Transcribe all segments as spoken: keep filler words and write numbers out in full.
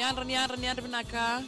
Yadra, ni yadra, ni yadra vinaka.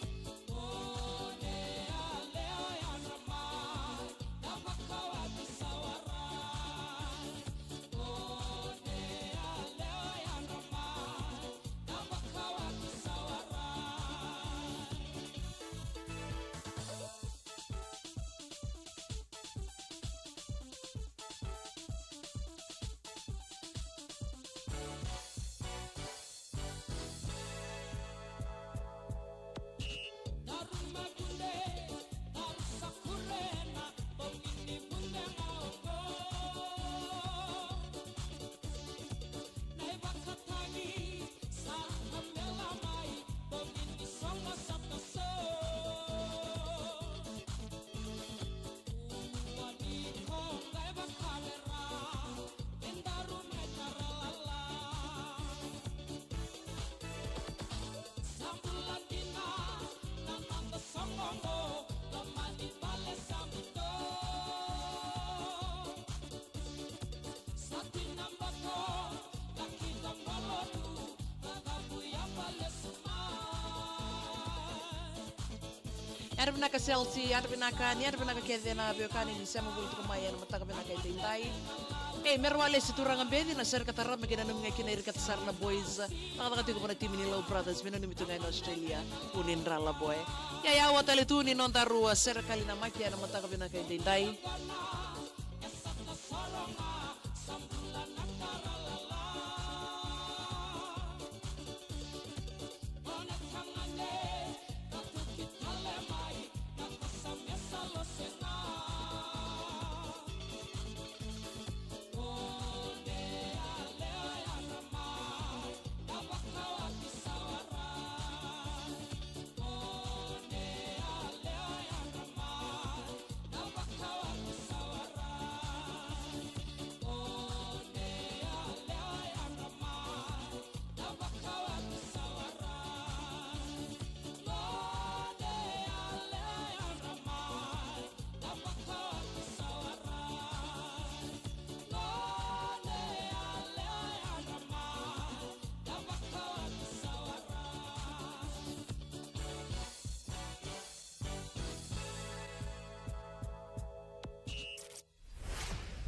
Yadra vinaka Celsi, yadra vinaka, ni yadra vinaka kece na veiwekani ni sema voli tiko mai ena mataka vinaka edaidai. Ei, mera walesi turaga beci na sere ka tarava me kei nanumi ga kina ira kece sara na boys. Cakacaka tiko vua na timi ni Low Brothers, me nanumi tu ga ena Australia. Uni drala boy. Ia, ia, ua tale tu ni noda rua sere kali na maki ena mataka vinaka edaidai.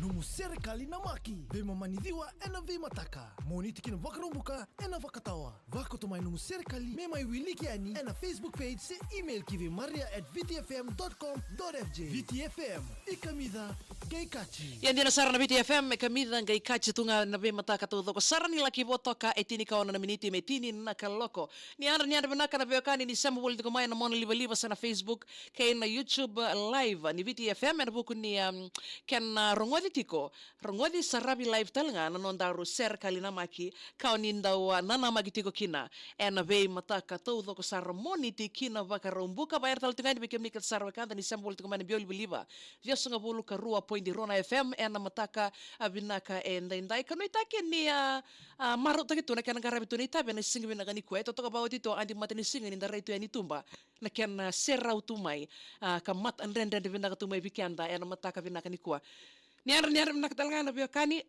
Nomu sere kali na maki, veimamani ciwa ena veimataka, Moniti ki na Vakaraubuka ena Vakatawa. Vakoto mai nomu sere kali me mai wiliki yani ena Facebook page se email ki vei maria at V T F M dot com dot F J. V T F M, e kamica qai kaji. Ia dina sara na V T F M, e kamica qai kaji tu ga na veimataka taucoko sara ni laki vo toka e tinikaono na miniti me tini na kaloko. Ni yadra, ni yadra vinaka na veiwekani ni sema voli tiko mai ena monalivaliva se na Facebook kei na YouTube live ni V T F M ena vuku ni, um, kena rogoci tiko, rogoci saravi live tale ga na nodaru sere kali na maki, ka o ni dau, uh, nanamaki tiko kina ena veimataka taucoko sara Moniti ki na Vakaraubuka. Vakayara tale tiko ga yani vei kemuni kece sara wekada ni sema voli tiko mai na biau livaliva ciwasagavulu ka rua poidi rua na F M ena mataka, a, vinaka edaidai. Ka nuitaki ni, a, a, marautaki tu na kena qaravi tu na itavi ena siga vinaka nikua. E totoka vakaoti tu o Adi Matanisiga ni da rai tu yani tuba na kena serau tu mai, a, ka matadredredre vinaka tu mai vei keda ena mataka vinaka nikua. Ni yadra, ni yadra vinaka tale ga na veiwekani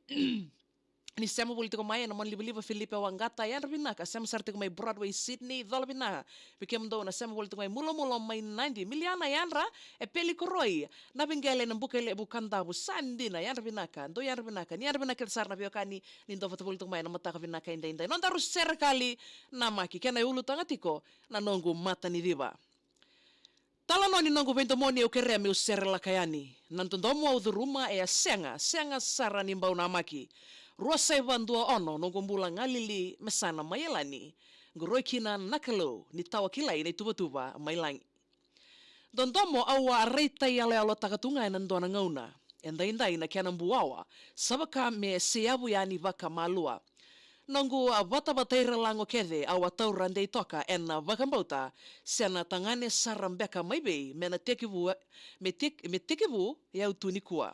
ni sema voli tiko mai ena monalivaliva, Filipe Waqata, yadra vinaka. Sema sara tiko mai Broadway, Sydney, cola vinaka vei kemudou na sema voli tiko mai. Mulomulo mai Nadi, Miliana, yadra. E Peli Koroi, na Viqele, na Bukelevu, Kadavu, sa dina, yadra vinaka. Dou yadra vinaka, ni yadra vinaka kece sara na veiwekani ni dau vata voli tiko mai ena mataka vinaka edaidai. Nodaru sere kali na maki, kena iulutaga tiko na noqu mataniciva. Talanoa ni noqu veidomoni au kerea meu serelaka yani. Na dodomo au curuma e a sega, sega sara ni bau namaki. Rua saiva dua ono noqu bula galili me sa na mai yalani. Qoroi kina na Kalou ni tawa kilai na ituvatuva mai lagi. Dodomo au a raitai yaloyalotaka tu ga ena dua na gauna. Edaidai na kena buawa sa vaka me seyavu yani vakamalua. Noqu a vatavataira lago kece au a taura dei toka ena vakabauta se na tagane sara beka mai vei me na tekivu, me tek-, me tekivu e au tu nikua.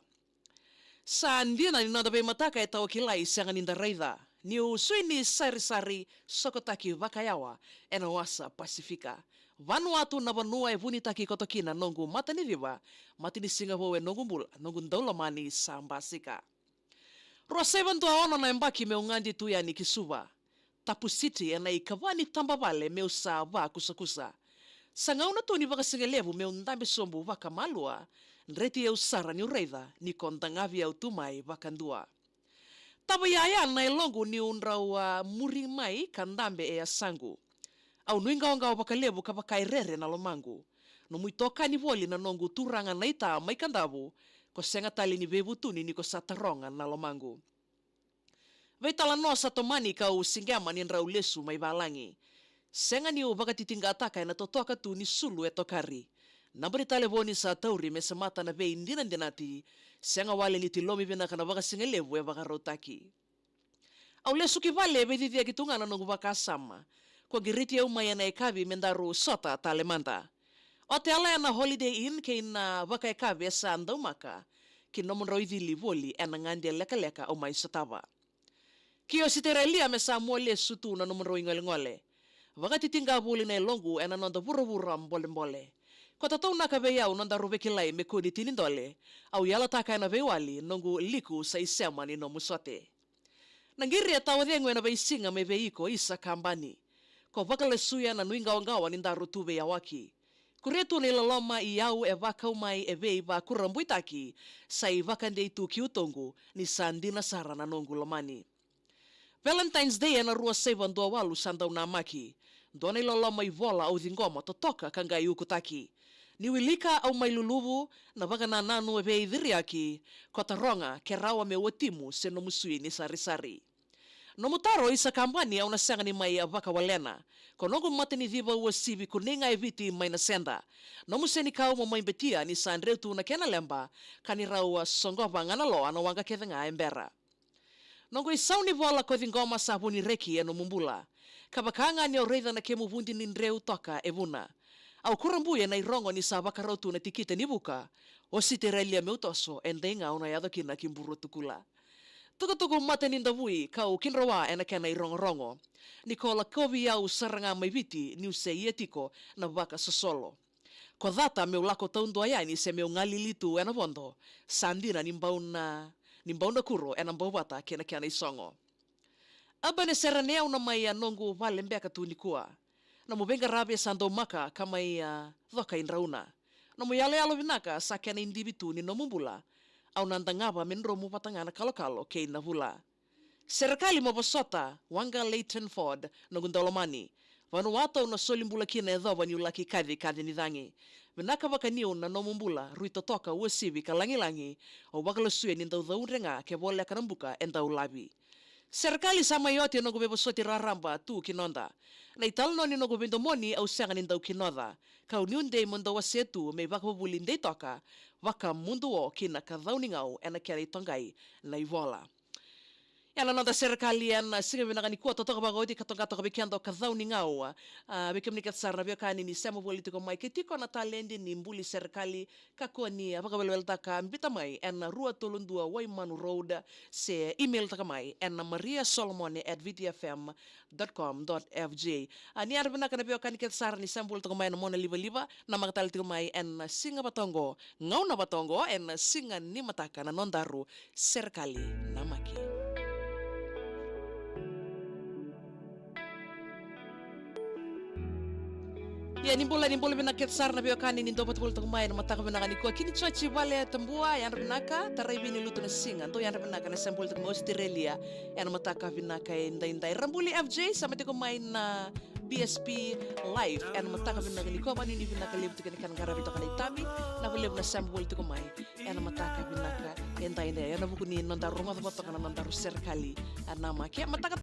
Sa dina ni noda veimataka e tawa kilai sega ni da raica. Niu sui ni sarisari sokotaki vakayawa ena wasa Pasifika. Vanuatu na vanua e vunitaki koto kina noqu mataniciva, matanisiga vou e noqu bula, noqu daulomani sa basika. Rua saiva dua ono na yabaki meu gadi tu yani ki Suva. Tapu City ena ikava ni taba vale meu sa vakusakusa. Sa gauna tu ni vakasigalevu meu dabe sobu vakamalua, dreti au sara niu raica ni ko dagavi au tu mai vakadua. Tava iyaya na yaloqu niu drau a muri mai ka dabe e yasaqu. Au nuiqawaqawa vakalevu ka vaka e rere na lomaqu. Nomu itokani voli na noqu turaga naita mai Kadavu, ko sega tale ni veivutuni ni ko sa taroga na lomaqu. Veitalanoa sa tomani kau siqema ni drau lesu mai valagi. Sega niu vakatitiqataka ena totoka tu ni sulu e tokari. Naba ni talevoni sa tauri me semata na veidinadinati. Sega wale ni tilomi vinaka na vakasigalevu e vakarautaki. Au lesu ki vale e veiciciyaki tu ga na noqu vakasama. Ko qiriti au mai ena yakavi me daru sota tale mada. Otela ena Holiday Inn kei na vakayakavi e sa daumaka. Ki nomudrau icili voli ena gade lekaleka au mai sotava. Ki Ositerelia me sa mua lesu tu na nomudrau igolegole. Vakatitiqa voli na yaloqu ena noda vuravura bolebole. Ko tataunaka vei au nodaru veikilai me kua ni tini dole. Au yalataka ena veiwali noqu liku sa isema ni nomu sote. Na qiri e tawa cegu ena veisiga me vei iko isa kabani. Ko vakalasuya na nuiqawaqawa ni daru tu veiyawaki. Kuria tu na iloloma i au e vakau mai e veivakurabuitaki, sa ivakadei tu ki utoqu ni sa dina sara na noqu lomani. Valentine's Day ena rua saiva dua walu sa dau namaki. Dua na iloloma ivola au ciqoma totoka ka qai ukutaki. Ni wilika au mai luluvu, na vakanananu e veiciriyaki, ko taroga ke rawa meu watimu se nomu sui ni sarisari. Nomu taro isa kabani au na sega ni mai vakawalena. Ko noqu mataniciva uasivi ko nei ga e Viti mai na seda. Nomu senikau mo mai betia ni sa dreu tu na kena leba, ka ni rau a soqova ga na loa na waqa kece ga e bera. Noqu isau ni vola ko ciqoma sa vu ni reki e nomu bula. Ka vaka ga ni o raica na kemu vudi ni dreu toka e vuna. Au kurabui ena irogo ni sa vakarau tu na tikite ni vuka. Ositerelia meu toso, e dei ga au na yaco kina ki Burotukula. Tukutuku mata ni davui, kau kidrowa ena kena irogorogo. Ni ko lakovi au sara ga mai Viti, niu se ia tiko na vakasosolo. Ko cata meu lako taudua yani se meu galili tu ena vodo, sa dina ni bau na, ni bau na kuro ena bau vata kei na kena isogo. Aba ne serene au na mai a noqu vale beka tu nikua. Nomu veiqaravi e sa daumaka ka mai a coka i drauna. Nomu yaloyalo vinaka sa kena idivi tu ni nomu bula. Au na dagava me dromu vata ga na kalokalo kei na vula. Serekali mo vosota, waqa Leighton Ford, noqu daulomani. Vanuatu au na soli bula kina e yacova niu laki kaci kaci ni cagi. Vinaka vakaniu na nomu bula, rui totoka uasivi ka lagilagi, au vakalasuya ni dau caudre ga ke voleka na buka e dau lavi. Serekali sa mai oti e noqu veivosoti raraba tu ki noda. Na italanoa ni noqu veidomoni au sega ni dau kinoca. Kau niu dei mo dau wasea tu me ivakavuvuli dei toka, vakamuduo ki na kacau ni gau ena kena itoqai na ivola. Ia na noda serekali ena siga vinaka nikua totoka vakaoti ka toqa toka vei keda o kacau ni gau. A, vei kemuni kece sara na veiwekani ni sema voli tiko mai ke tiko na taledi ni buli serekali, kakua ni a vakaweleweletaka, biuta mai ena rua tolu dua Waimanu Road, se email taka mai ena maria solomone at V T F M dot com dot F J. A, ni yadra vinaka na veiwekani kece sara ni sema voli tiko mai ena mona livaliva, namaka tale tiko mai ena siga vata oqo, gauna vata oqo, ena siga ni mataka na nodaru serekali namaki. Ia ni bula, ni bula vinaka kece sara na veiwekani ni dau vata voli toko mai ena mataka vinaka nikua. Kini Joji Vale Tabua, yadra vinaka, Taraivi ni Lutu na Siga, dou yadra vinaka na sema voli toko mai Australia ena mataka vinaka edaidai. Rabuli F J, sema tiko mai na B S P Live ena mataka vinaka nikua, vanuinui vinaka levu tiko ena kena qaravi toka na itavi, na valevu na sema voli tiko mai ena mataka vinaka edaidai, ena vuku ni nodaru rogoca vata toka na nodaru serekali, a, namaki. Mataka